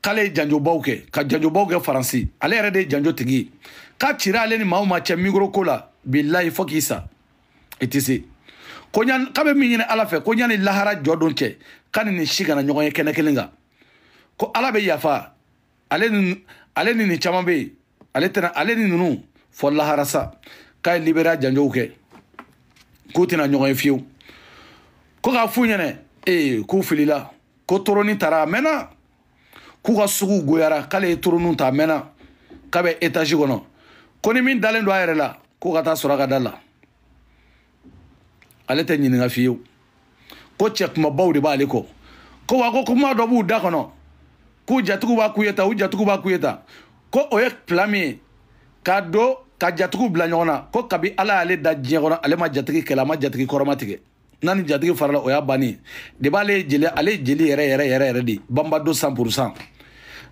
K'ale ye janjobaw kɛ ka janjobaw kɛ Faransi, ale yɛrɛ de ye janjo tigi ye. K'a cira ale ni maa o maa cɛ micro ko la, bilahi fo k'i sa i tɛ se. Ko k'a bɛ min ɲini Ala fɛ, ko yanni lahara jɔ don cɛ, k'a ni nin si kana ɲɔgɔn ye kɛnɛ kelen kan. Ko Ala bɛ yafa ale ni nin caman bɛ yen, ale tɛna ale ni ninnu fɔ lahara sa. K'a ye libéra janjow kɛ, k'u tɛna ɲɔgɔn ye fiyewu. Ko k'a f'u ɲɛna ee k'u filila, ko toroni taara a mɛnna, k'u ka sugu goyara, k'ale ye toroniw ta a mɛnna, k'a bɛ étage kɔnɔ. Ko ni min dalen don a yɛrɛ la, k'o ka taa sɔrɔ a ka da la, ale tɛ ɲininka fiyewu. Ko cɛ kumabaw de b'ale kɔ. Ko wa ko kuma dɔ b'u da kɔnɔ, k'u jatigiw b'a k'u ye tan, u jatigiw b'a k'u ye tan. Ko o ye plan min ye k'a don ka jatigiw bila ɲɔgɔn na, ko kabi Ala y'ale da diɲɛ kɔnɔ, ale ma jatigi kɛlɛ, a ma jatigi kɔrɔma tigɛ. N'a ni jatigi farala, o y'a bannen. De b'ale ye jeli, ale ye jeli yɛrɛ yɛrɛ yɛrɛ yɛrɛ de, banbado 100%.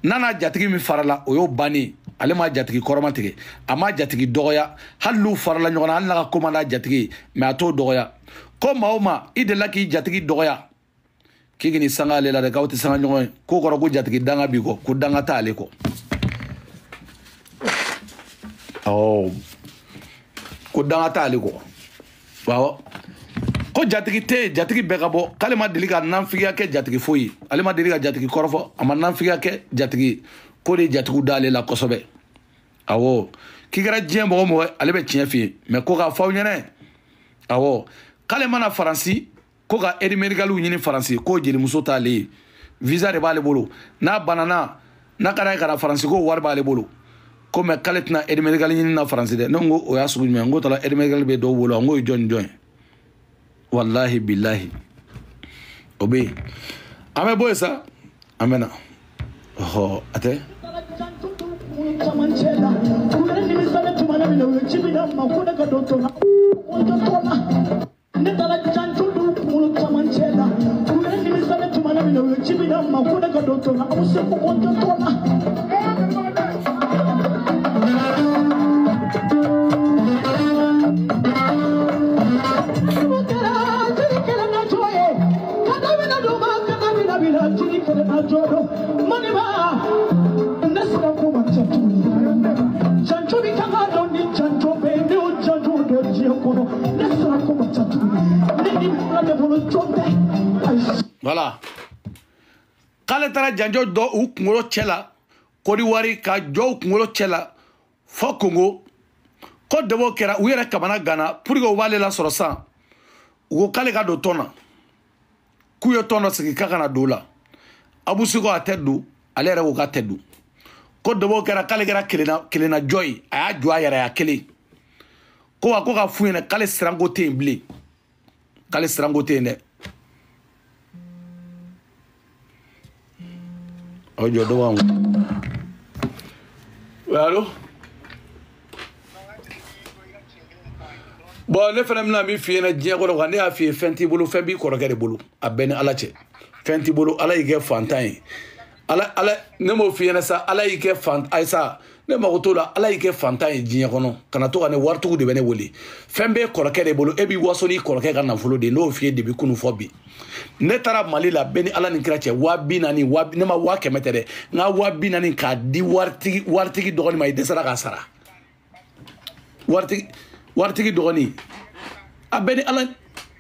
N'a n'a jatigi min farala, o y'o bannen. Ale ma jatigi kɔrɔma tigɛ, a ma jatigi dɔgɔya. Hali n'u farala ɲɔgɔn na, hali n'a ka ko man d'a jatigi ye, mɛ a t'o dɔgɔya. Ko maa o maa i delila k'i jatigi dɔgɔya, k'i k'i sanga ale la dɛ, k'aw tɛ sanga ɲɔgɔn ye. K'o kɔrɔ ko jatigi danga b'i kɔ, ko danga t'ale kɔ. Awɔ, ko danga t'ale kɔ. Awɔ, ko jatigi tɛ yen, jatigi bɛɛ ka bɔ. K'ale ma deli ka nanfigiya kɛ jatigi foyi ye, ale ma deli ka jatigi kɔrɔfɔ, a ma nanfigiya kɛ jatigi ye. K'o de ye jatigiw d'ale la kosɛbɛ. Awɔ, k'i kɛra diɲɛ mɔgɔ o mɔgɔ, ale bɛ tiɲɛ f'i ye, mɛ ko k'a fɔ aw ɲɛnɛ. Awɔ, k'ale mana Faransi, ko ka aide médicale ɲini Faransi, k'o jelimuso t'ale ye, visa de b'ale bolo. N'a banana, n'a ka d'a ye ka na Faransi, k'o wari b'ale bolo. Ko mɛ k'ale tɛna aide médicale ɲini na Faransi dɛ. Ne ko o y'a sugu jumɛn? N ko taara aide médicale bɛ dɔw bolo, n k'o ye jɔn ni jɔn ye? Wallahi billahi, o bɛ yen. An bɛ bɔ yen sa, an bɛ na. Ɔhɔ, a tɛ. Voilà. K'ale taara janjo dɔ u kunkolo cɛ la Kodiwari, ka jɔ u kunkolo cɛ la fɔ Kongo. Ko debo kɛra u yɛrɛ kamana ganna pour que u b'ale lasɔrɔ sisan. U ko k'ale ka don tɔn na, k'u ye tɔn dɔ sigi k'a kana don o la. Abusi ko a tɛ don, ale yɛrɛ ko k'a tɛ don. Ko debo kɛra k'ale kɛra kelenna jɔ ye, a y'a jɔ a yɛrɛ ya kelen. Ko wa ko ka f'u ɲɛna k'ale siranko tɛ yen bilen, k'ale siranko tɛ yen dɛ. Aw jɔ dɔ b'an kun. Oui, allo? Bon, ne fana bɛna min f'i ɲɛna diɲɛ kɔnɔ, quoi, ne y'a f'i ye, fɛn t'i bolo, fɛn b'i kɔrɔkɛ de bolo. A bɛɛ ni Ala cɛ. Fɛn t'i bolo, Ala y'i kɛ fantan ye. Ala, Ala, ne m'o f'i ɲɛna sa, Ala y'i kɛ fan, ayi sa, ne mago t'o la, Ala y'i kɛ fantan ye diɲɛ kɔnɔ. Kana to ka ne waritigiw de bɛ ne wele. Fɛn b'e kɔrɔkɛ de bolo, e b'i waso n'i kɔrɔkɛ ka nafolo de ye. N'o f'i ye depuis kunun fɔ bi. Ne taara Mali la, bɛɛ ni Ala ni kira cɛ, 40 000, ne ma 100 000 tɛ dɛ, n ka 40 000 k'a di waritigi dɔgɔnin ma, i dɛsɛra k'a sara. Waritigi dɔgɔnin, a bɛɛ ni Ala,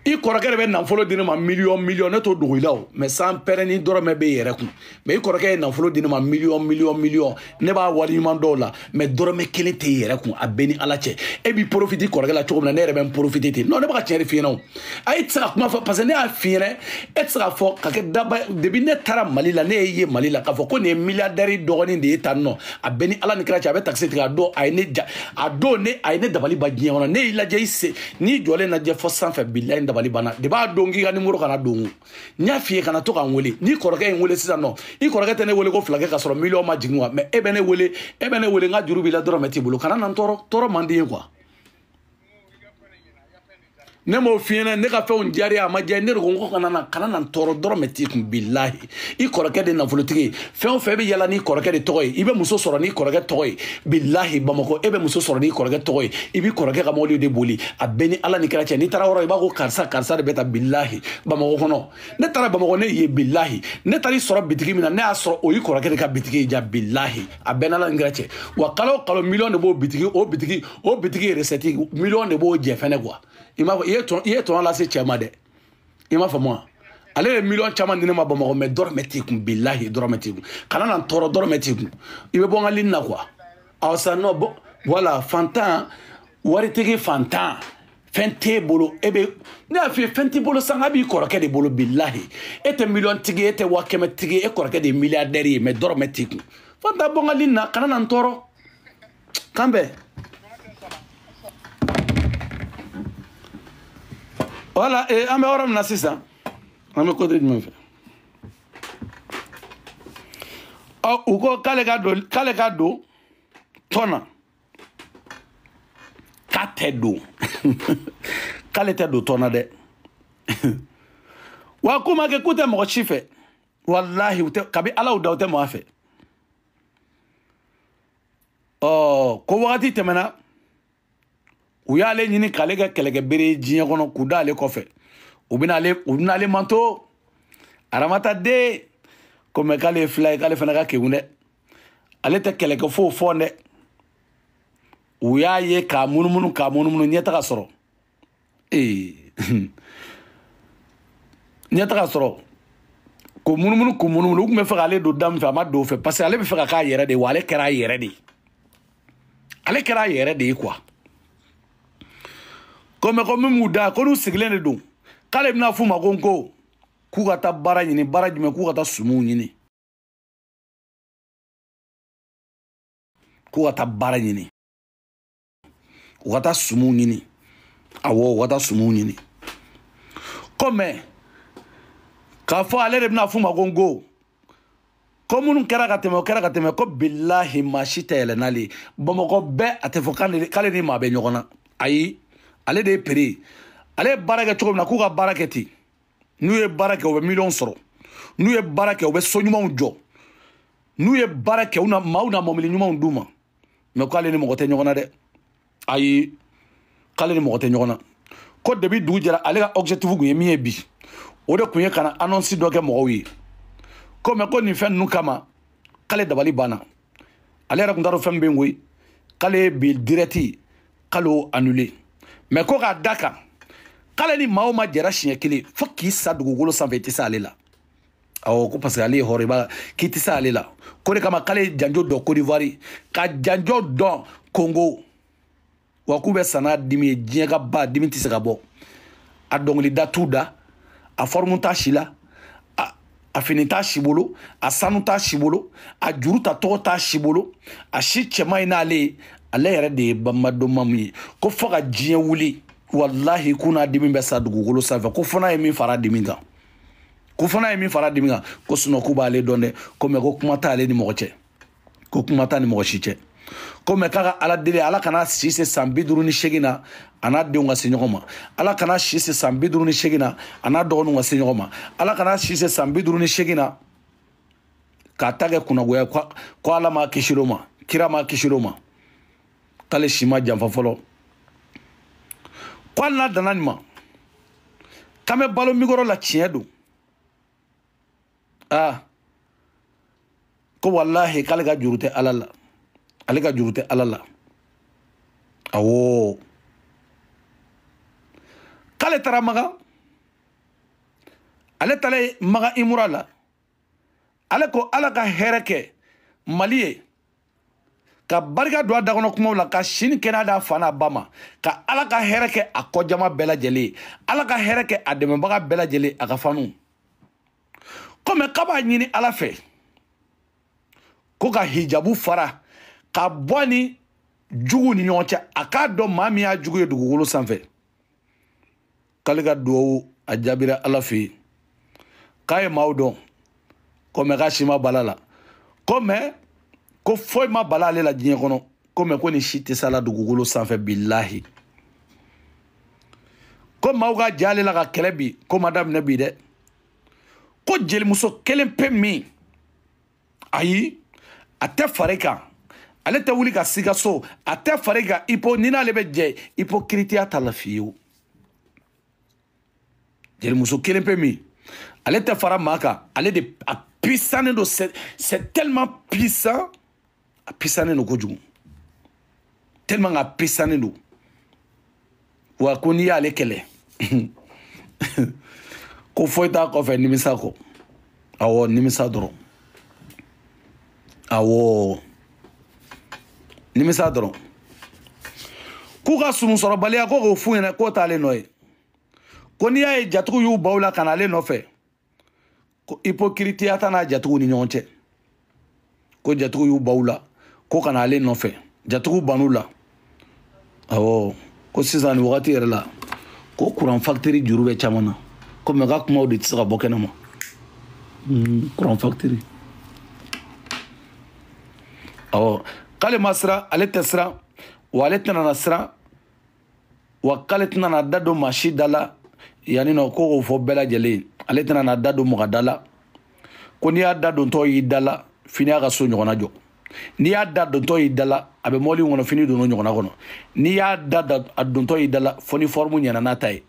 i kɔrɔkɛ de bɛ nafolo di ne ma miliyɔn miliyɔn, ne t'o dogo i la o, mɛ san pɛrɛnni dɔrɔmɛ bɛ i yɛrɛ kun. Mɛ i kɔrɔkɛ ye nafolo di ne ma miliyɔn miliyɔn miliyɔn, ne b'a wari ɲuman dɔw la, mɛ dɔrɔmɛ kelen tɛ i yɛrɛ kun. A bɛɛ ni Ala cɛ, e b'i profiter kɔrɔkɛ la cogo min na, ne yɛrɛ bɛ n profiter ten. Non, ne bɛ ka tiɲɛ de f'i ɲɛna o. A e tɛ se ka kuma fɔ, parce que ne y'a f'i ɲɛna, e tɛ se k'a fɔ ka kɛ daba. Depuis ne taara Mali la, ne ye ye Mali la k'a fɔ ko nin ye milliardaire dɔgɔnin de ye tan nɔ. A bɛɛ ni Ala ni kira cɛ, a bɛ taxi tigɛ a don, a ye ne ja, a don ne, a ye ne dabali ban diɲɛ kɔnɔ. Ne y'i lajɛ i sen, n'i jɔlen lajɛ fɔ sanfɛ, bilahi n dabali banna. De b'a dɔn k'i ka numéro kana don. N y'a f'i ye kana to ka n wele. N'i kɔrɔkɛ ye n wele sisan nɔ, i kɔrɔkɛ tɛ ne wele ko filakɛ ka sɔrɔ miliyɔn ma jigin wa, mɛ e bɛ ne wele, e bɛ ne wele, n ka juru b'i la dɔrɔmɛ t'i bolo. Kana na n tɔɔrɔ, tɔɔrɔ man di n ye quoi. Ne m'o f'i ɲɛna, ne ka fɛnw diyara a ma diya, ne de ko n ko kana na n tɔɔrɔ, dɔrɔmɛ t'i kun bilahi. I kɔrɔkɛ de nafolotigi ye, fɛn o fɛn bɛ yala n'i kɔrɔkɛ de tɔgɔ ye, i bɛ muso sɔrɔ n'i kɔrɔkɛ tɔgɔ ye bilahi. Bamakɔ e bɛ muso sɔrɔ n'i kɔrɔkɛ tɔgɔ ye, i b'i kɔrɔkɛ ka mobili de boli, a bɛɛ ni Ala ni kira cɛ. N'i taara yɔrɔ i b'a ko karisa karisa de bɛ taa bilahi. Bamakɔ kɔnɔ ne taara Bamakɔ, ne ye bilahi, ne taara i sɔrɔ bitigi min na, ne y'a sɔrɔ o y'i kɔrɔkɛ de ka bitigi ye ja bilahi, a bɛɛ ni Ala ni kira cɛ. Wa kalo o kalo miliyɔn de b'o bitigi, o bitigi recette miliyɔn de b'o jɛ fɛnɛ quoi. I m'a fɔ i ye tɔnɔ lase cɛ ma dɛ, i m'a faamu wa? Ale ye miliyɔn caman di ne ma Bamakɔ, mɛ dɔrɔmɛ t'i kun bilahi, dɔrɔmɛ t'i kun. Kana na n tɔɔrɔ, dɔrɔmɛ t'i kun, i bɛ bɔ n ka ligne na quoi. Awɔ sa non bon voilà, fantan waritigi fantan, fɛn t'e bolo, e bɛ ne y'a f'i ye fɛn t'i bolo, sanga b'i kɔrɔkɛ de bolo bilahi. E tɛ miliyɔn tigi ye, e tɛ 100 000 tigi ye, e kɔrɔkɛ de ye milliardaire ye, mɛ dɔrɔmɛ t'i kun. Fantan bɔ n ka ligne na, kana na n tɔɔrɔ. Kan bɛn. Voilà, an bɛ yɔrɔ min na sisan, an bɛ côté jumɛn fɛ? Ɔ u ko k'ale ka don tɔn na, k'a tɛ don, k'ale tɛ don tɔn na dɛ. Wa k'u ma kɛ k'u tɛ mɔgɔ si fɛ, walahi u tɛ, kabi Ala y'u da u tɛ mɔgɔ fɛ. Ɔ ko wagati tɛmɛna, u y'ale ɲini k'ale kɛ kɛlɛkɛbere ye diɲɛ kɔnɔ, k'u da ale kɔfɛ, u bɛna ale manto Aramata den ko mɛ k'ale ye fila ye, k'ale fana ka kegun dɛ, ale tɛ kɛlɛkɛ fo fɔ dɛ. U y'a ye k'a munumunu ɲɛtaga sɔrɔ, ɲɛtaga sɔrɔ k'o munumunu, u tun bɛ fɛ k'ale don da min fɛ, a ma don o fɛ, parce que ale bɛ fɛ ka k'a yɛrɛ de ye, wa ale kɛra a yɛrɛ de ye, ale kɛra a yɛrɛ de ye quoi. Ko mɛ ko min b'u da, ko n'u sigilen de don, k'ale bɛna f'u ma ko n ko k'u ka taa baara ɲini, baara jumɛn? K'u ka taa sumuw ɲini, k'u ka taa baara ɲini, u ka taa sumuw ɲini, awɔ u ka taa sumuw ɲini. Ko mɛ k'a fɔ ale de bɛna f'u ma ko n ko ko minnu kɛra ka tɛmɛ, o kɛra ka tɛmɛ, ko bilahi maa si tɛ yɛlɛ n'ale ye. Bamakɔ bɛɛ a tɛ fɔ k'ale ni maa bɛ ɲɔgɔn na, ayi. Ale de ye pere, ale ye baara kɛ cogo min na, k'u ka baara kɛ ten. N'u ye baara kɛ u bɛ miliyɔn sɔrɔ, n'u ye baara kɛ u bɛ so ɲumanw jɔ, n'u ye baara kɛ u na maaw na mɔbili ɲumanw d'u ma. Mɛ k'ale ni mɔgɔ tɛ ɲɔgɔn na dɛ, ayi, k'ale ni mɔgɔ tɛ ɲɔgɔn na. Ko depuis dugu jɛra, ale ka objectif kun ye min ye bi, o de kun ye ka na annonce dɔ kɛ mɔgɔw ye. Ko mɛ ko nin fɛn ninnu kama k'ale dabali banna, ale yɛrɛ kun t'a dɔn fɛn min bɛ yen koyi, k'ale ye bi direct k'ale y'o annulé. Mɛ ko k'a da kan k'ale ni maa o maa jɛra siɲɛ kelen fo k'i sa dugukolo sanfɛ, i tɛ se ale la. Awɔ, ko parce que ale ye hɔrɔn, i b'a k'i tɛ se ale la. Ko de kama k'ale ye janjo dɔn Côte d'Ivoire, ka janjo dɔn Congo, wa k'u bɛ sa n'a dimi ye, diɲɛ ka ba dimi tɛ se ka bɔ. A dɔnkilida t'u da, a forme t'a si la, a fini t'a si bolo, a sanu t'a si bolo, a juru ta tɔgɔ t'a si bolo, a si cɛman ye n'ale ye, ale yɛrɛ de ye banbadoma min ye. Ko fo ka diɲɛ wuli, walahi k'u n'a dimi bɛ sa dugukolo sanfɛ, ko fo n'a ye min fara dimi kan, ko fo n'a ye min fara dimi kan, ko sinɔn k'u b'ale dɔn dɛ. Ko mɛ ko kuma t'ale ni mɔgɔ cɛ, ko kuma t'a ni mɔgɔ si cɛ. Ko mɛ k'a ka Ala deli, Ala kana si se san 58 na a n'a denw ka se ɲɔgɔn ma, Ala kana si se san 58 na a n'a dɔgɔninw ka se ɲɔgɔn ma, Ala kana si se san 58 na k'a ta kɛ kunnagoya, ko Ala m'a kisi o ma, kira m'a kisi o ma, k'ale si ma janfa fɔlɔ. Ko hali n'a danna nin ma, k'an bɛ balo mikɔrɔ la, tiɲɛ don. Aa ko walahi k'ale ka juru tɛ Ala la, ale ka juru tɛ Ala la. Awɔ, k'ale taara Makan, ale taara Makan Imura la, ale ko Ala ka hɛrɛ kɛ Mali ye, ka barika don a da kɔnɔ kumaw la, ka sini kɛnɛya d'a fa n'a ba ma, ka Ala ka hɛrɛ kɛ a kɔjama bɛɛ lajɛlen ye, Ala ka hɛrɛ kɛ a dɛmɛbaga bɛɛ lajɛlen, a ka fanu. Ko mɛ k'a b'a ɲini Ala fɛ ko ka hijabu fara ka bɔ ni jugu ni ɲɔgɔn cɛ, a k'a dɔn maa min y'a jugu ye dugukolo sanfɛ. K'ale ka duwawu a jaabira Ala fɛ yen, k'a ye maaw dɔn, ko mɛ k'a si ma bala la, ko mɛ ko foyi ma bala ale la diɲɛ kɔnɔ, ko mɛ ko nin si tɛ s'a la dugukolo sanfɛ bilahi. Ko maaw ka ja ale la ka kɛlɛ bi, ko ma daminɛ bi dɛ. Ko jelimuso kelen pe min, ayi, a tɛ fari kan, ale tɛ wuli ka sikaso, a tɛ fari kan ipo ni n'ale bɛ jɛ hypocrite t'a la fiyewu. Jelimuso kelen pe min, ale tɛ fara maa kan, ale de a puissant don, c'est tellement puissant, a puissant don kojugu, tellement a puissant don. Wa ko n'i y'ale kɛlɛ ko foyi t'a kɔfɛ nimisa kɔ. Awɔ, nimisa dɔrɔn. Awɔ, nimisa dɔrɔn. K'u ka sumusɔrɔbaliya ko k'o f'u ɲɛna k'o t'ale nɔ ye. Ko n'i y'a ye jatigiw y'u baw la ka na ale nɔfɛ, ko hypocrite t'a n'a jatigiw ni ɲɔgɔn cɛ. Ko jatigiw y'u baw la ko ka na ale nɔfɛ, jatigiw bann'u la. Awɔ, ko sisan nin wagati yɛrɛ la, ko courant facture juru bɛ caman na, ko mɛ ka kumaw de tɛ se ka bɔ kɛnɛ ma. Courant facture. Awɔ, k'ale ma siran, ale tɛ siran, wa ale tɛna na siran, wa k'ale tɛna na da don maa si da la yanni nɔ. Ko k'o fɔ bɛɛ lajɛlen, ale tɛna na da don mɔgɔ da la. Ko n'i y'a da dontɔ y'i da la, fini y'a ka so ɲɔgɔnna jɔ. N'i y'a da dontɔ y'i da la, a bɛ mɔbili kɔnɔ, fini donn'o ɲɔgɔnna kɔnɔ. N'i y'a da a dontɔ y'i da la, fo ni forme ɲɛna n'a ta ye.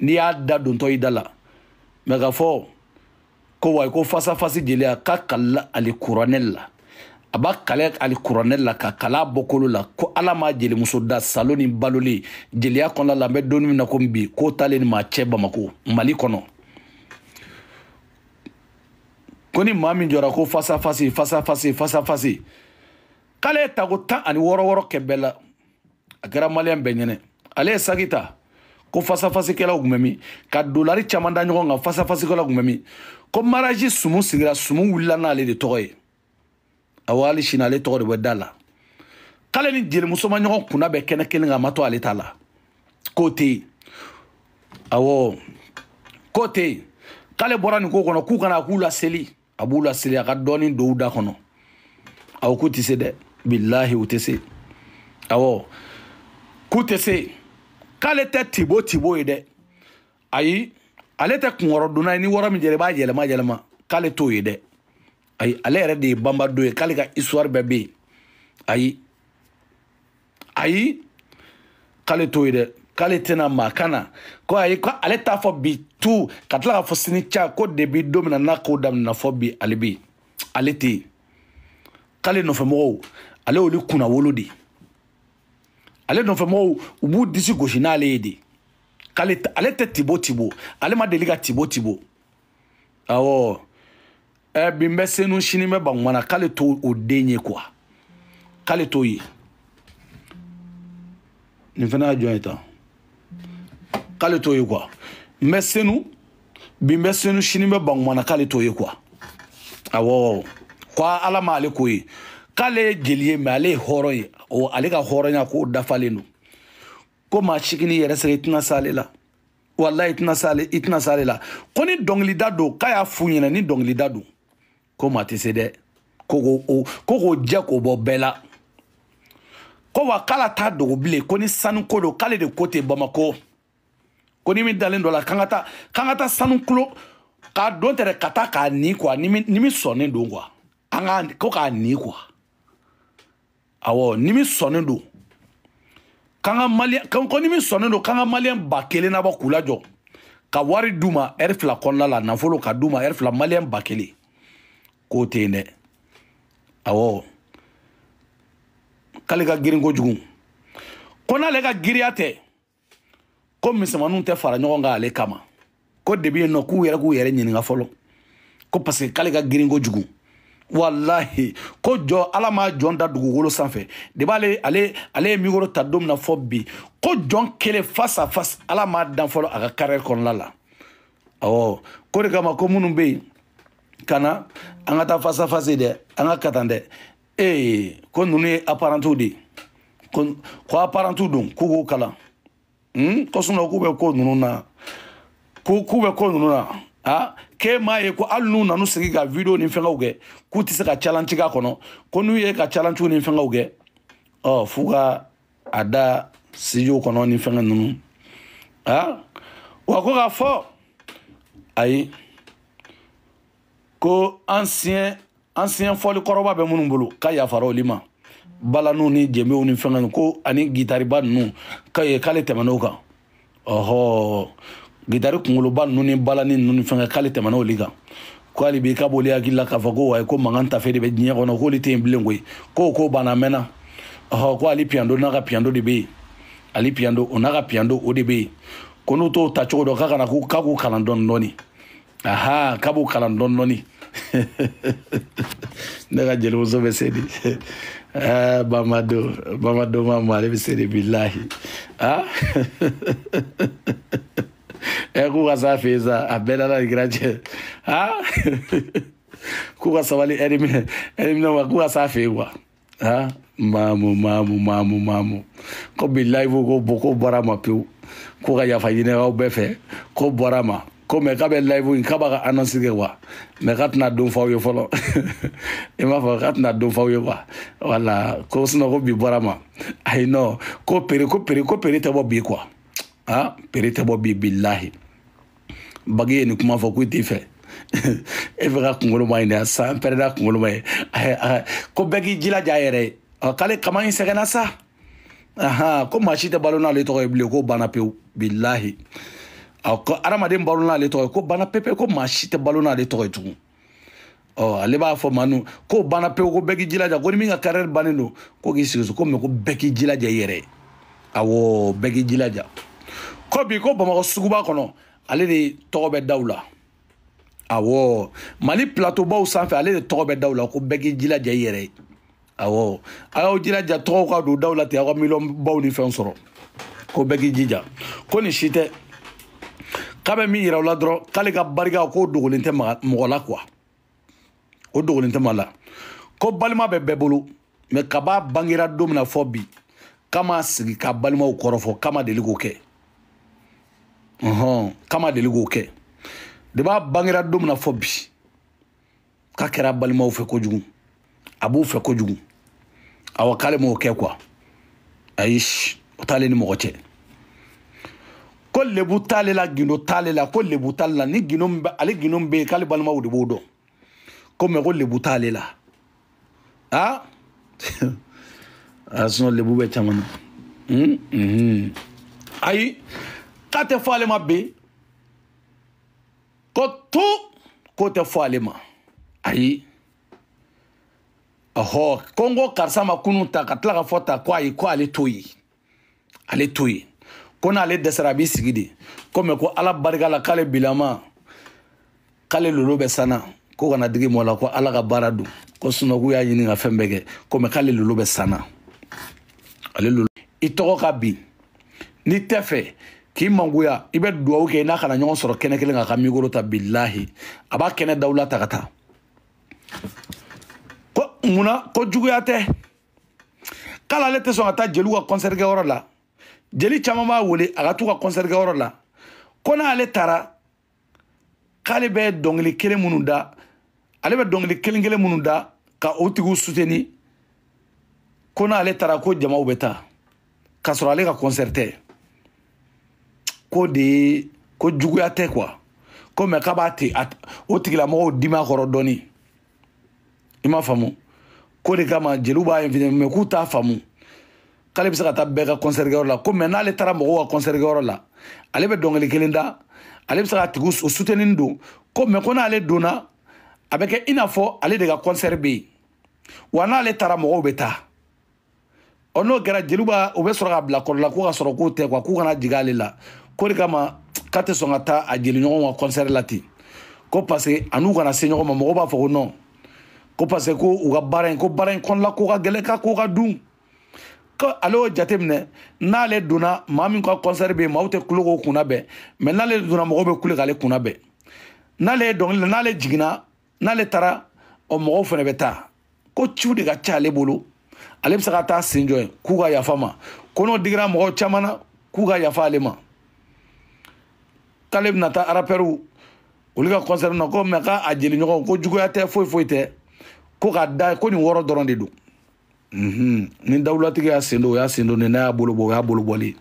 N'i y'a da dontɔ y'i da la, mɛ k'a fɔ ko wa ko fasa fasi jeliya k'a kalila ali kuranɛ la, a b'a kale ali kuranɛ la ka kala bɔ kolo la, ko ala ma jelimuso da salo ni balolen jeliya kɔnɔna la. N bɛ don min na komi bi, k'o taalen ni maa cɛ Bamako Mali kɔnɔ. Ko ni maa min jɔra ko fasa fasi fasa fasi fasa fasi, k'ale ye tako 16 wɔɔrɔ kɛ bɛɛ la, a kɛra maliyɛn bɛɛ ɲɛnɛ. Ale ye saki ta ko fasa fasikɛlaw tun bɛ min, ka dolari caman da ɲɔgɔn kan, fasa fasikɛlaw tun bɛ min. Ko mariage sumu sigira, sumu wulila n'ale de tɔgɔ ye. Awɔ, hali sini ale tɔgɔ de bɛ da la. K'ale ni jelimuso ma ɲɔgɔn kunna bɛ kɛnɛ kelen kan, a ma to ale ta la, k'o tɛ yen. Awɔ, k'o tɛ yen. K'ale bɔra nin ko kɔnɔ, k'u kana k'u laseli, a b'u laseli, a ka dɔɔnin don u da kɔnɔ. Awɔ, k'u tɛ se dɛ, bilahi u tɛ se. Awɔ, k'u tɛ se. K'ale tɛ tibo tibo ye dɛ, ayi, ale tɛ kunkɔrɔdonna ye, ni wɔɔrɔ min jɛra i b'a yɛlɛma yɛlɛma, k'ale t'o ye dɛ. Ayi, ale yɛrɛ de ye banbado ye, k'ale ka histoire bɛɛ bɛ yen. Ayi, ayi, k'ale t'o ye dɛ, k'ale tɛna maa kan na. Ko ayi, ko ale t'a fɔ bi tu ka tila k'a fɔ sini ca, ko depuis don min na n'a ko daminɛna fɔ bi, ale bɛ yen, ale tɛ yen. K'ale nɔfɛmɔgɔw, ale y'olu kunnawolo de, ale nɔfɛmɔgɔw u b'u disi gosi n'ale ye de. K'ale ale tɛ tibo tibo, ale ma deli ka tibo tibo. Awɔ, bi n bɛ Senu, sini n bɛ Bankumana, k'ale t'o o den ye quoi, k'ale t'o ye. Nin fana y'a jɔn ye tan, k'ale t'o ye quoi. N bɛ Senu bi, n bɛ Senu, sini n bɛ Bankumana, k'ale t'o ye quoi. Awɔ, ko ala ma ale ko ye, k'ale ye jeli ye, mɛ ale ye hɔrɔn ye. O ale ka hɔrɔnya k'o dafalen don. Ko maa si k'i yɛrɛ sɛgɛn, i tɛna s'ale la, walayi i tɛna s'ale, i tɛna s'ale la. Ko ni dɔnkilida don, k'a y'a f'u ɲɛna, ni dɔnkilida don, ko maa tɛ se dɛ, ko k'o jɛ k'o bɔ bɛɛ la. Ko wa k'ala t'a dogo bilen, ko ni sanuko don, k'ale de ko tɛ Bamako. Ko ni min dalen dɔ la, k'an ka taa sanu kulo k'a don tɛ dɛ, ka taa k'a ni quoi, ni min sɔnnen don quoi, an ka ko k'a ni quoi. Awɔ, ni min sɔnnen don, k'an ka maliyɛn, ko ni min sɔnnen don, k'an ka maliyɛn 1000 nabɔ k'u lajɔ, ka wari d'u ma ɛri 2 kɔnɔna la, nafolo ka d'u ma ɛri 2, maliyɛn 1000, k'o tɛ yen dɛ. Awɔ, k'ale ka girin kojugu, ko n'ale ka giriya tɛ, ko misɛnmaninw tɛ fara ɲɔgɔn kan ale kama. Ko debi yen nɔ, k'u yɛrɛ k'u yɛrɛ ɲininka fɔlɔ, ko parce que k'ale ka girin kojugu. Wallahi, ko jɔ ala ma jɔn da dugukolo sanfɛ, de b'ale ale ye micro ta don min na fɔ bi, ko jɔn kelen face à face ala ma dan fɔlɔ a ka carrière kɔnɔna la. Awɔ, ko de kama ko minnu bɛ yen ka na an ka taa face à face dɛ, an ka katan dɛ. Ee, ko ninnu ye apparentés de ye, ko apparentés don, k'u k'o kalan. Ko sinon k'u bɛ ko ninnu na, k'u bɛ ko ninnu na. Ah, k'e m'a ye ko hali n'u nana sigi ka vidéo ni fɛngɛw kɛ, k'u tɛ se ka challenge k'a kɔnɔ, ko n'u ye ka challenge ni fɛngɛw kɛ, ɔ f'u ka a da studio kɔnɔ ni fɛngɛ ninnu. Ah, Wa ko k'a fɔ ayi ko ancien fɔli kɔrɔba bɛ minnu bolo k'a yafara olu ma balaniw ni jenbew ni fɛngɛw ko ani gitariba ninnu k'ale tɛmɛn'o kan ɔhɔ gitari kunkoloba ninnu ni balani ninnu ni fɛngɛ k'ale tɛmɛn'olu kan ko hali bi k'a b'olu hakili la k'a fɔ ko wayi ko mankan tafe de bɛ diɲɛ kɔnɔ k'olu tɛ yen bilen koyi ko banna a mɛnna ɔhɔ ko Ali Piando n'a ka piando de bɛ yen Ali Piando o n'a ka piando o de bɛ yen ko n'u t'o ta cogo dɔn k'a kana k'a k'u kalan dɔɔni dɔɔni aha k'a b'u kalan dɔɔni dɔɔni ne ka jelimuso bɛ se de Bamado ma ale bɛ se de bilahi ah k'u ka s'a fɛ yen sa a bɛɛ n'Ala ni kira cɛ ah k'u ka sabali ɛri minɛ ma k'u ka s'a fɛ yen quoi ah maamu ko bilahi ko bɔra ma pewu ko ka yafa ɲini aw bɛɛ fɛ ko bɔra ma ko mɛ k'a bɛ live in k'a b'a ka annonce kɛ quoi mɛ k'a tɛna don f'aw ye fɔlɔ i m'a fɔ k'a tɛna don f'aw ye quoi wala ko sinon ko bi bɔra ma ayi non ko pere tɛ bɔ bi quoi ah pere tɛ bɔ bi bilahi bagi ye nin kuma fɔ k'u t'i fɛ e fɛ ka kunkolo ma ɲi dɛ san pɛrɛnna kunkolo ma ye ko bɛɛ k'i jilaja a yɛrɛ ye k'ale kama in sɛgɛnna sa ahan ko maa si tɛ balo n'ale tɔgɔ ye bilen ko banna pewu bilahi ko adamaden balo n'ale tɔgɔ ye ko banna pepe ko maa si tɛ balo n'ale tɔgɔ ye tugun ɔ ale b'a fɔ maa nu ko banna pewu ko bɛɛ k'i jilaja ko ni min ka carrière bannen don ko k'i sigi so ko mɛ ko bɛɛ k'i jilaja i yɛrɛ ye awɔ bɛɛ k'i jilaja ko bi ko Bamakɔ suguba kɔnɔ ale de tɔgɔ bɛ daw la awɔ Mali plateau baw sanfɛ ale de tɔgɔ bɛ daw la ko bɛɛ k'i jilaja i yɛrɛ ye awɔ a y'aw jilaja tɔgɔw ka don daw la ten aw ka miliyɔn baw ni fɛn sɔrɔ ko bɛɛ k'i jija ko nin si tɛ k'a bɛ min yira u la dɔrɔn k'ale ka barika k'o dogolen tɛ mɔgɔ la quoi o dogolen tɛ mɔgɔ la ko balima bɛ bɛɛ bolo mɛ kaba bangera don min na fɔ bi k'a ma sigi ka balimaw kɔrɔfɔ k'a ma deli k'o kɛ k'a ma deli k'o kɛ de b'a bangera don min na fɔ bi k'a kɛra balimaw fɛ kojugu a b'u fɛ kojugu awɔ k'ale m'o kɛ quoi ayi o t'ale ni mɔgɔ cɛ ko lebu t'ale la gindo t'ale la ko lebu t'ale la ni gindo ale gindo bɛ yen k'ale balimaw de b'o dɔn ko mɛ ko lebu t'ale la ah ah sinon lebu bɛ caman na ayi k'a tɛ fɔ ale ma bi ko tu k'o tɛ fɔ ale ma ayi ɔhɔ ko n ko karisa ma kunun ta ka tila ka fɔ ta ko ayi ko ale t'o ye ale t'o ye ko n'ale dɛsɛra a b'i sigi de ko mɛ ko ala barika la k'ale bilama k'ale lolo bɛ sanna ko kana digi mɔgɔ la ko ala ka baara don ko sinɔn k'u y'a ɲini ka fɛn bɛɛ kɛ ko mɛ k'ale lolo bɛ sanna ale lolo i tɔgɔ ka bin n'i tɛ fɛ k'i mangoya i bɛ duwawu kɛ i n'a kana ɲɔgɔn sɔrɔ kɛnɛ kelen kan ka mikoro ta bilahi a b'a kɛnɛ dawula ta ka taa ko munna ko juguya tɛ k'ale ale tɛ sɔn ka taa jeliw ka concert kɛyɔrɔ la jeli caman b'a wele a ka t'u ka concert kɛyɔrɔ la ko n'ale taara k'ale bɛ dɔnkili kelen minnu da ale bɛ dɔnkili kelen kelen minnu da ka o tigiw soutenir ko n'ale taara ko jamaw bɛ taa k'a sɔrɔ ale ka concert tɛ ko de ko juguya tɛ quoi ko mɛ k'a b'a te o tigilamɔgɔw dimi a kɔrɔ dɔɔni i m'a faamu ko de kama jeliw b'a invité mɛ k'u t'a faamu k'ale bɛ se ka taa bɛɛ ka concert kɛyɔrɔ la ko mɛ n'ale taara mɔgɔw ka concert kɛyɔrɔ la ale bɛ dɔnkili kelen da ale bɛ se ka tigiw soutenir don ko mɛ ko n'ale donna a bɛ kɛ i n'a fɔ ale de ka concert bɛ yen wa n'ale taara mɔgɔw bɛ taa ɔ n'o kɛra jeliw b'a o bɛ sɔrɔ ka bila kɔrɔ la ko ka sɔrɔ k'o tɛ quoi k'u kana jigin ale la ko de kama k'a tɛ sɔn ka taa a jeliɲɔgɔnw ka concert la ten ko parce que a n'u kana se ɲɔgɔn ma mɔgɔw b'a fɔ ko non ko parce que ko u ka baara in ko baara in kɔnɔla ko ka gɛlɛn k'a ko ka dun ko ale y'o jateminɛ n'ale donna maa min ka concert bɛ yen maaw tɛ kulo k'o kunna bɛn mɛ n'ale donna mɔgɔw bɛ kule k'ale kunna bɛn n'ale ye dɔnkili la n'ale jiginna n'ale taara ɔ mɔgɔw fana bɛ taa ko ciw de ka ca ale bolo ale bɛ se ka taa sen jɔ yen k'u ka yafa ma ko n'o digira mɔgɔw caman na k'u ka yafa ale ma k'ale bɛna taa arapɛriw olu ka concert na ko mɛ k'a jeliɲɔgɔnw ko juguya tɛ foyi foyi tɛ ko ka da ko nin wɔɔrɔ dɔrɔn de don ni dawulatigi y'a sen don o y'a sen don n'a y'a bolo bɔ o y'a bolo bɔlen.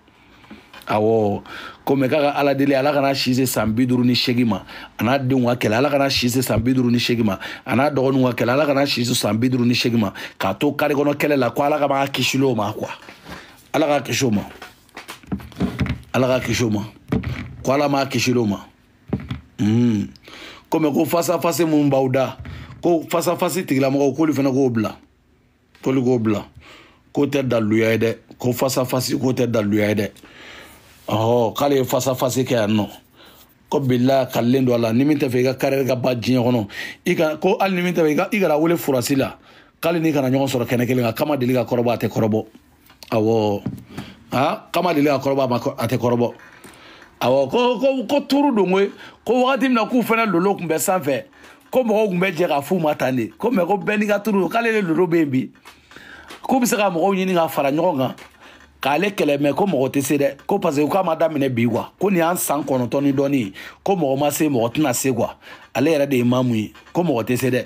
Awɔ, ko mɛ k'a ka Ala deli, Ala kana si se san 58 ma, a n'a denw ka kɛlɛ. Ala kana si se san 58 ma, a n'a dɔgɔninw ka kɛlɛ. Ala kana si se san 58 ma, k'a to kari kɔnɔ kɛlɛ la. Ko Ala ka b'a kisi o ma quoi. Ala k'a kisi o ma, Ala k'a kisi o ma, ko Ala m'a kisi o ma. Ko mɛ ko face à face minnu b'aw da, ko face à face tigilamɔgɔw, k'olu fana k'o bila, k'olu k'o bila, k'o tɛ daluya ye dɛ. Ko face à face, k'o tɛ daluya ye dɛ. Ɔhɔ, k'ale ye face à face kɛ yan nɔ, ko bila kalilen don a la. Ni min tɛ fɛ i ka carrière ka ban diɲɛ kɔnɔ, i ka ko hali ni min tɛ fɛ i kana wele furasi la, k'ale n'i kana ɲɔgɔn sɔrɔ kɛnɛ kelen kan. K'ama deli ka kɔrɔbɔ, a tɛ kɔrɔbɔ. Awɔ, ha, k'ama deli ka kɔrɔbɔ, a tɛ kɔrɔbɔ. Awɔ, ko turu don koyi. Ko wagati min na k'u fana lolo tun bɛ sanfɛ, ko mɔgɔw tun bɛ jɛ ka f'u ma tan de. Ko mɛ ko bɛɛ n'i ka turu don, k'ale de lolo bɛ yen bi, k'u bɛ se ka mɔgɔw ɲini ka fara ɲɔgɔn kan k'ale kɛlɛ, mɛ ko mɔgɔ tɛ se dɛ. Ko parce que k'a ma daminɛ bi quoi, ko nin y'an san 9 ni dɔɔnin, ko mɔgɔ ma se, mɔgɔ tɛna se quoi. Ale yɛrɛ de ye maamu ye, ko mɔgɔ tɛ se dɛ.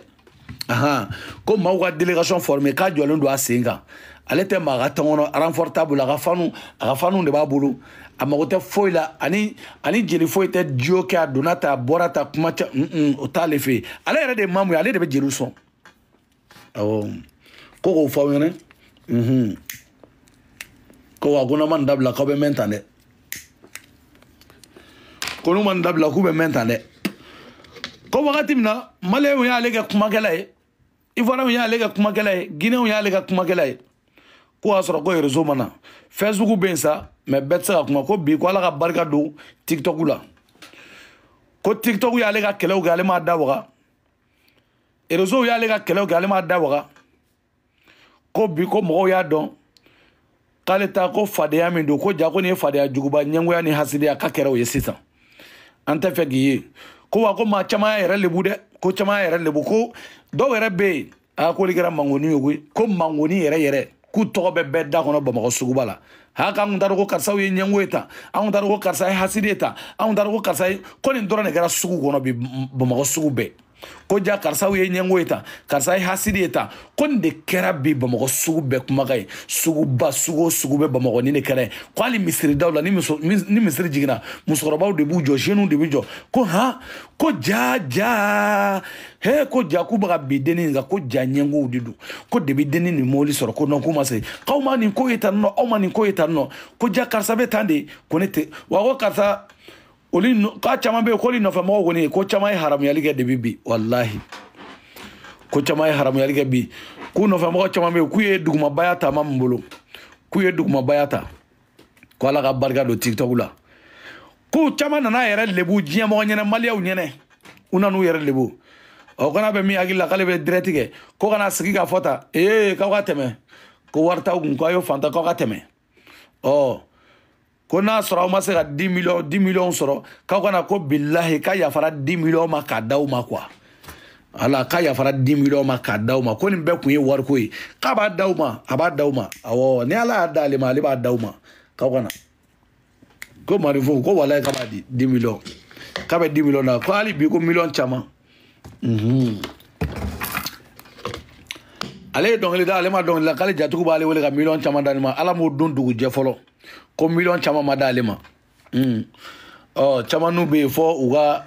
Ahan, ko maaw ka délégation formée, k'a jɔlen don a sen kan. Ale tɛ maa ka tɔn kɔnɔ, renfort t'a bolo, a ka fanu de b'a bolo, a mago tɛ foyi la, ani jeli foyi tɛ duo kɛ. A donna ta, a bɔra ta, kuma ca, o t'ale fɛ yen. Ale yɛrɛ de ye maamu ye, ale de bɛ jeliw sɔn. Awɔ, ko k'o fɔ aw ɲɛna. Ko wa ko n'aw ma nin dabila, k'aw bɛ mɛn tan dɛ. Ko n'u ma nin dabila, k'u bɛ mɛn tan dɛ. Ko wagati min na Maliyɛnw y'ale kɛ kumakɛla ye, Ivoiriyɛnw y'ale kɛ kumakɛla ye, Guinéenw y'ale kɛ kumakɛla ye, ko y'a sɔrɔ ko réseau ma na, Facebook bɛ yen sa, mɛ bɛɛ tɛ se ka kuma. Ko bi ko Ala ka barika don TikTok la, ko TikTok y'ale ka kɛlɛw kɛ, ale m'a da waga. Réseau y'ale ka kɛlɛw kɛ, ale m'a da waga. Ko bi ko mɔgɔw y'a dɔn k'ale ta ko fadenya min don, ko ja ko nin ye fadenya juguba, ɲɛngoya ni hasidiya k'a kɛra o ye sisan. An tɛ fɛ k'i ye. Ko wa ko maa caman y'a yɛrɛ lebu dɛ, ko caman y'a yɛrɛ lebu. Ko dɔw yɛrɛ bɛ yen, aa, k'olu kɛra mangoni ye koyi. Ko mangoni yɛrɛ yɛrɛ, k'u tɔgɔ bɛ bɛɛ da kɔnɔ Bamakɔ suguba la. Ha, k'an kun t'a dɔn ko karisaw ye ɲɛngo ye tan, an kun t'a dɔn ko karisa ye hasidi ye tan, an kun t'a dɔn ko karisa ye, ko nin dɔrɔn de kɛra sugu kɔnɔ bi Bamakɔ sugu bɛɛ. Ko ja karisaw ye ɲɛngo ye tan, karisa ye hasidi ye tan, ko nin de kɛra bi Bamakɔ sugu bɛɛ kumakan ye. Suguba, sugu o sugu bɛ Bamakɔ, nin de kɛra ye. Ko hali misiridaw la, ni misiri jiginna, musokɔrɔbaw de b'u jɔ, jeunes de b'u jɔ, ko han, ko ja ja he, ko ja k'u bɛ ka bi dennin kan, ko ja ɲɛngow de don, ko debi dennin nin mobili sɔrɔ, ko non, k'u ma se, k'aw ma nin ko ye tan nɔ, aw ma nin ko ye tan nɔ, ko ja karisa bɛ tan de, ko ne tɛ wa, ko karisa olu k'a caman bɛ yen, k'olu nɔfɛ mɔgɔw kɔni, ko caman ye haramuyali kɛ debi bi, walahi, ko caman ye haramuyali kɛ bi. K'u nɔfɛ mɔgɔ caman bɛ yen, k'u ye dugumabaya ta ma min bolo, k'u ye dugumabaya ta. Ko Ala ka barika don TikTok la. K'u caman nana yɛrɛ lebu diɲɛmɔgɔ ɲɛnɛ, Maliyɛnw ɲɛnɛ, u nan'u yɛrɛ lebu. Ɔ, kana bɛ min hakili la k'ale bɛ direct kɛ, ko kana sigi k'a fɔ tan, ee, k'aw ka tɛmɛ, ko wari t'aw kun, k'aw ye fantan, k'aw ka tɛmɛ. Ɔ, ko n'a sɔrɔ aw ma se ka 10 millions 10 millions sɔrɔ, k'aw kana, ko bilahi k'a yafara 10 millions ma k'a d'aw ma quoi. Ala k'a yafara 10 millions ma k'a d'aw ma, ko nin bɛɛ kun ye wariko ye, k'a b'a d'aw ma, a b'a d'aw ma. Awɔ, ni Ala y'a d'ale ma, ale b'a d'aw ma, k'aw kana. Ko marifo, ko walayi k'a b'a di 10 millions, k'a bɛ 10 millions na, ko hali bi ko million caman. Ale ye dɔnkili da, ale ma dɔnkili da, k'ale jatigiw b'ale wele ka million caman d'ale ma. Ala m'o don dugu jɛ fɔlɔ, ko million caman ma d'ale ma. Ɔ, caman n'u bɛ yen fɔ u ka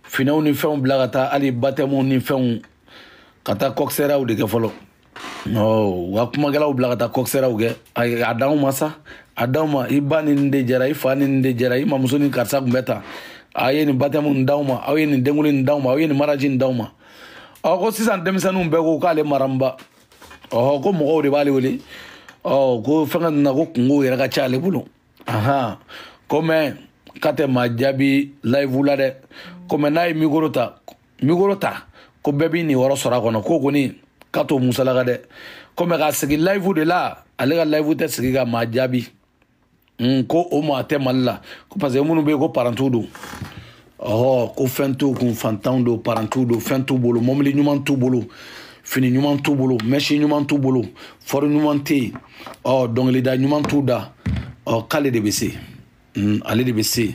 finɛw ni fɛnw bila ka taa, hali batɛmuw ni fɛnw ka taa kɔkisɛraw de kɛ fɔlɔ. Ɔ, u ka kumakɛlaw bila ka taa kɔkisɛraw kɛ. A d'anw ma sa, a d'anw ma. I ba ni nin de jɛra, i fa ni nin de jɛra, i mamuso ni karisa tun bɛ tan, a ye nin batɛmu nin d'anw ma, aw ye nin denkuli nin d'anw ma, aw ye nin maraji nin d'anw ma. Ɔ, ko sisan denmisɛnninw bɛɛ ko k'ale maramba. Ɔhɔ, ko mɔgɔw de b'ale wele. Ɔ, ko fɛnkɛ ninnu na, ko kungow yɛrɛ ka ca ale bolo. Ahan, ko mɛ k'a tɛ maa jaabi live la dɛ, ko mɛ n'a ye micro ta, ko bɛɛ b'i nin yɔrɔ sɔrɔ a kɔnɔ, ko kɔni k'a t'o musalaka dɛ. Ko mɛ k'a sigi live de la, ale ka live tɛ sigi ka maa jaabi. Ko o maa tɛ Mali la, ko parce que minnu bɛ yen ko parantiw don. Ɔhɔ, ko fɛn t'u kun, fantanw don, parantiw don, fɛn t'u bolo, mɔbili ɲuman t'u bolo, fini ɲuman t'u bolo, mɛsi ɲuman t'u bolo, fɔri ɲuman tɛ yen, ɔ, dɔnkilida ɲuman t'u da. Ɔ, k'ale de bɛ se, ale de bɛ se,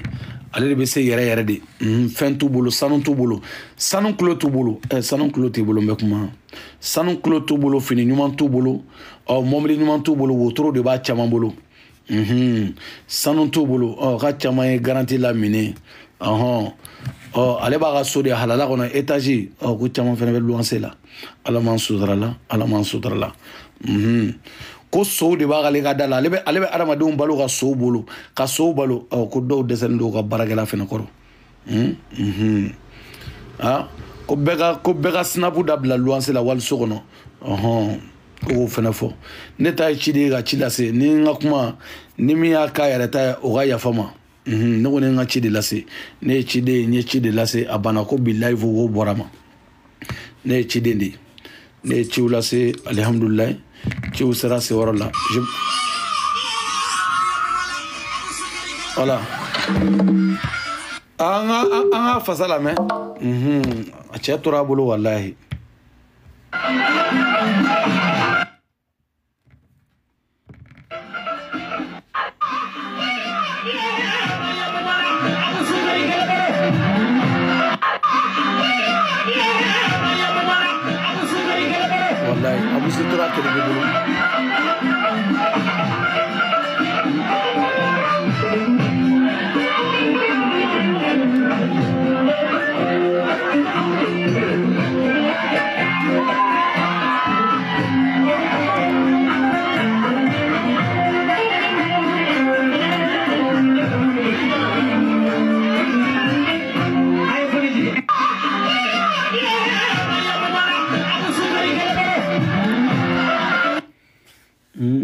ale de bɛ se yɛrɛ yɛrɛ de. Fɛn t'u bolo, sanu t'u bolo, sanu kulo t'u bolo, sanu kulo t'i bolo, n bɛ kuma, sanu kulo t'u bolo, fini ɲuman t'u bolo, ɔ, mɔbili ɲuman t'u bolo, wotoro de b'a caman bolo. Sanu t'u bolo. Ɔ k'a caman ye garantie lamine. Ɔhɔn. Ɔ ale b'a ka so de halala kɔnɔ étage. Ɔ ko caman fana bɛ luwanse la. Ala m'an sutura la, Ala m'an sutura la. Ko sow de b'ale ka da la, ale bɛ adamadenw balo ka sow bolo, ka sow balo. Ɔ ko dɔw dɛsɛlen don ka baarakɛla fana kɔrɔ. Ah, ko bɛɛ ka sinapu dabila luwanse la wali so kɔnɔ. Ɔhɔn, ko k'o fana fɔ. Ne ta ye ci de ye ka ci lase. Ni n ka kuma ni min y'a k'a yɛrɛ ta ye, o ka yafa ma. Ne kɔni ye n ka ci de lase. Ne ye ciden ye, n ye ci de lase. A banna ko bilayi fo k'o bɔra ma. Ne ye ciden de ye. Ne ye ciw lase, alihamudulilayi. Ciw sera seyɔrɔ la. Voilà. An ka fasa lamɛn. A cɛ tora a bolo walahi. Wallahi Abusi tora kelen bɛ bolo.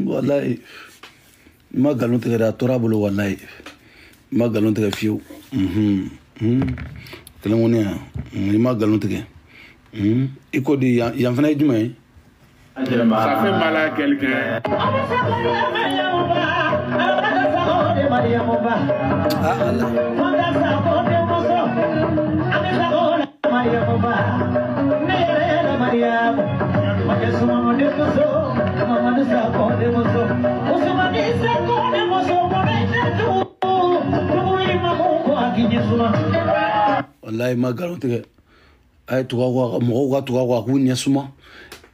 Wallahi n ma nkalon tigɛ dɛ, a tora a bolo wallahi. N ma nkalon tigɛ fiyewu. Kelen kɔni yan, i ma nkalon tigɛ. I ko di yan fana ye jumɛn ye? Ça fait mal à quelqu'un. Ah Allah. Wallahi ma nkalon tigɛ. A ye tugu a kɔ, mɔgɔw ka tugu a kɔ, a k'u ɲɛ suma.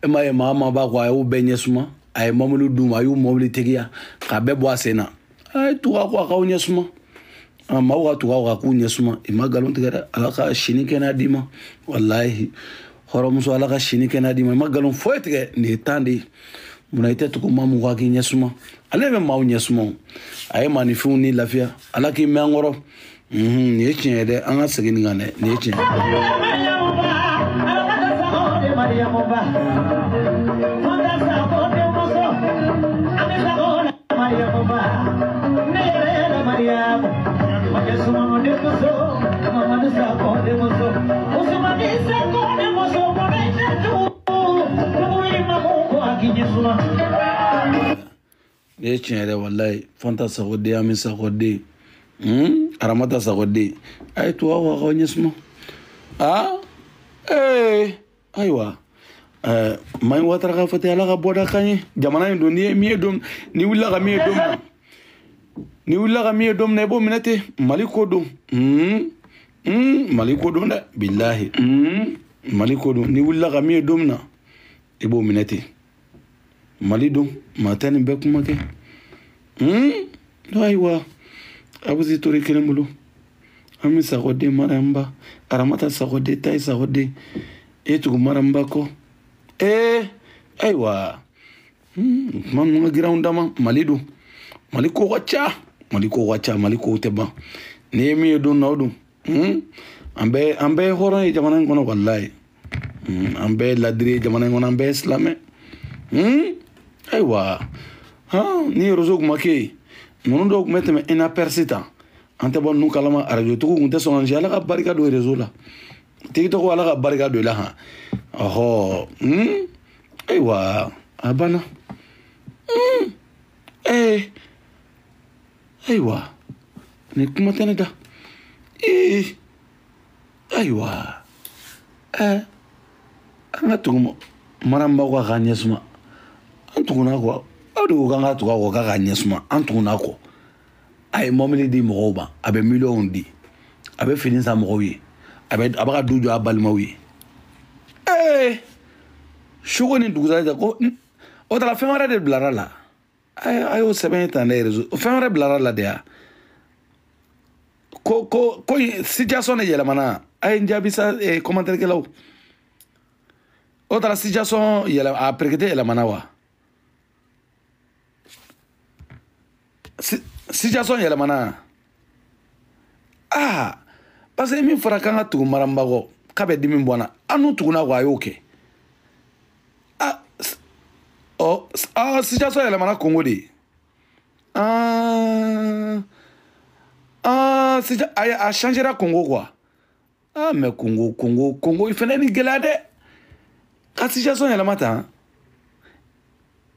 E m'a ye maa maa b'a kɔ, a y'u bɛɛ ɲɛ suma. A ye mɔbili d'u ma, a y'u mɔbili tigiya k'a bɛɛ bɔ a sen na. A ye tugu a kɔ, a k'aw ɲɛ suma. Maaw ka tugu a kɔ, a k'u ɲɛ suma. I ma nkalon tigɛ dɛ. Ala ka sini kɛnɛya d'i ma. Wallahi hɔrɔnmuso, Ala ka sini kɛnɛya d'i ma. I ma nkalon foyi tigɛ. Nin ye tan de ye. Munna i tɛ tugu maa mun kɔ a k'i ɲɛ suma? Ale bɛ maaw ɲɛ suma o. A ye maaninfinw ni lafiya. Ala k'i mɛn an kɔrɔ. Nin ye tiɲɛ ye dɛ. An ka segin nin kan dɛ. Nin ye tiɲɛ ye. Nin ye tiɲɛ yɛrɛ wallahi. Fanta Sakɔ den, Ami Sakɔ den, Aramata Sakɔ den. A ye tugu a kɔ, a k'aw ɲɛ suma. Ah, ee, ayiwa. Mayi Watara ka fɔ ten, Ala ka bɔda k'an ye. Jamana in don, n'i ye min ye don, n'i wulila ka min ye don min na, n'i wulila ka min ye don min na, i b'o minɛ ten. Mali ko don. Mali ko don dɛ, bilahi. Mali ko don. N'i wulila ka min ye don min na, i b'o minɛ ten. Mali don, maa tɛ nin bɛɛ kuma kɛ. Ayiwa, Abusi Ture kelen bolo. Ami Sakɔ den Mariamba, Aramata Sakɔ den, Tayi Sakɔ den, e tugu Mariamba kɔ. Ee, ayiwa, kuma ninnu ka girin anw dama. Mali don, Mali ko ka ca, Mali ko ka ca, Mali kow tɛ ban. N'i ye min ye don na, o don. An bɛɛ ye hɔrɔn ye jamana in kɔnɔ walayi. An bɛɛ ye ladiri ye jamana in kɔnɔ, an bɛɛ ye silamɛ. Ayiwa, ni réseau kun ma kɛ yen, ninnu dɔw tun bɛ tɛmɛ inaperçu tan. An tɛ bɔ ninnu kalama, arajotigiw tun tɛ sɔn ka si. Ala ka barika don réseau la. TikTok, Ala ka barika don i la han. Ɔhɔ, ayiwa, a banna. Ee, ayiwa, nin kuma tɛ ne da. Ee, ayiwa, an ka tugu Maramba kɔ a k'a ɲɛ suma. An tugunna kɔ. Aw de ko k'an ka tugu a kɔ k'a k'a ɲɛ suma. An tugunna kɔ. A ye mɔbili di mɔgɔw ma, a bɛ miliyɔnw di, a bɛ fini san mɔgɔw ye, a bɛ ka du jɔ a balimaw ye. Ee, suko ni dugusajɛ ko o taara fɛn wɛrɛ de bilara la. A y'o sɛbɛn tan ne réseau fɛn wɛrɛ bilara la de ya. Ko ko ko situation de yɛlɛmana. A ye n jaabi sa commentaire kɛlaw. O taara situation yɛlɛ a perekete yɛlɛmana wa? Situation yɛlɛmana. Ah, parce que min fɔra k'an ka tugu Maramba kɔ k'a bɛ dimi bɔ an na, an n'u tuguna kɔ a y'o kɛ. Ah, ɔ ah, situation yɛlɛmana Congo de. Ah, ah, a changera Congo quoi. Ah, mais Congo, Congo, Congo, il fana ni gɛlɛya dɛ. Ka situation yɛlɛma tan.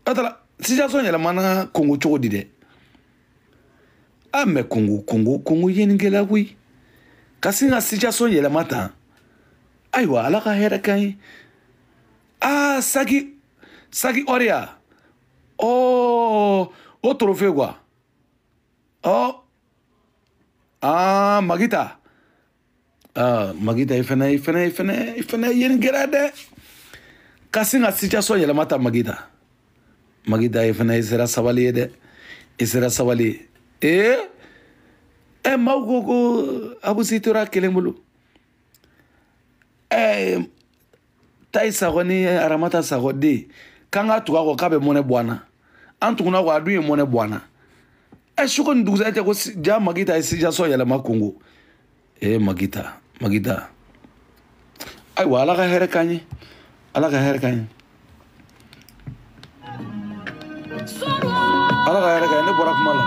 Attends, situation yɛlɛmana Congo cogo di dɛ? Ah, mais Congo, Congo, Congo ye nin gɛlɛya koyi. Ka sin ka situation yɛlɛma tan. Ayiwa, Ala ka hɛrɛ k'an ye. Ah, Saki, Saki Oria. Oh, o trophée quoi. Oh. Ah, Magita. Ah, Magita, il fana ye nin gɛlɛya dɛ. Ka sin ka situation yɛlɛma tan Magita. Magita, i fana i sera sabali ye dɛ. I sera sabali ye. Eh, eh, maaw ko ko Abusi tora kelen bolo. Eh, Tayi Sakɔ ni Aramata Sakɔ den k'an ka tugu a kɔ k'a bɛ mɔnɛ bɔ an na. An tuguna kɔ a dun ye mɔnɛ bɔ an na. Eh, su ko ni dugusajɛ cɛ ko ja Magita ye situation yɛlɛma Congo. Eh, Magita, Magita. Ayiwa, Ala ka hɛrɛ k'an ye. Ala ka hɛrɛ k'an ye. Ala ka hɛrɛ k'an ye. Ne bɔra kuma la.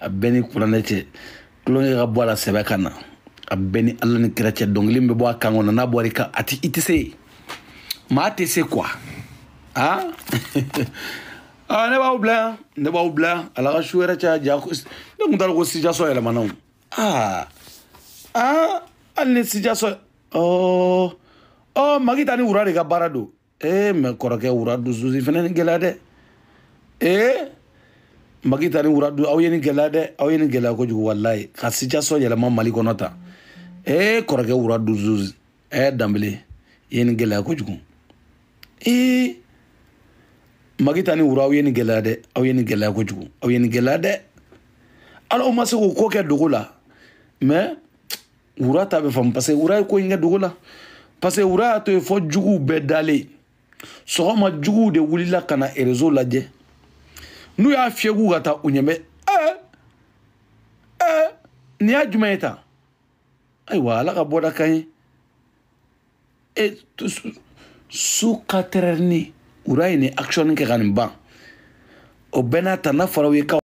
A bɛɛ ni kuranɛ cɛ tulonkɛ ka bɔ a la sɛbɛ ka na. A bɛɛ ni Ala ni kira cɛ dɔnkili min bɛ bɔ a kan kɔnɔ n'a bɔra i kan a ti i tɛ se maa tɛ se quoi. Ah, ah, ne b'aw bila yan, ne b'aw bila yan. Ala ka su wɛrɛ caya ja. Ne kun t'a dɔn ko situation yɛlɛmana o. Ah, ah, hali ni situation ɔ ɔ Magita ni Wura de ka baara don. Eh, mais kɔrɔkɛ Wura dusu fana ni gɛlɛya dɛ. Eh, Magita ni Wura du aw ye nin gɛlɛya dɛ, aw ye nin gɛlɛya kojugu walayi. Ka situation yɛlɛma Mali kɔnɔ tan. Eh, kɔrɔkɛ Wura dusu eh Danbele i ye nin gɛlɛya kojugu. Eh, Magita ni Wura aw ye nin gɛlɛya dɛ, aw ye nin gɛlɛya kojugu, aw ye nin gɛlɛya dɛ. Ala aw ma se k'o ko kɛ dogo la, mais Wura ta bɛ faamu parce que Wura ye ko in kɛ dogo la. Parce que Wura y'a to yen fɔ juguw bɛɛ dalen. Sɔgɔma juguw de wulila ka na réseau lajɛ. N'u y'a fiyɛ k'u ka taa u ɲɛ bɛ nin y'a jumɛn ye tan? Ayiwa, Ala ka bɔda k'an ye. E su 4 heures ni Wura ye nin action kɛ ka nin ban. O bɛɛ n'a ta n'a fɔra aw ye k'aw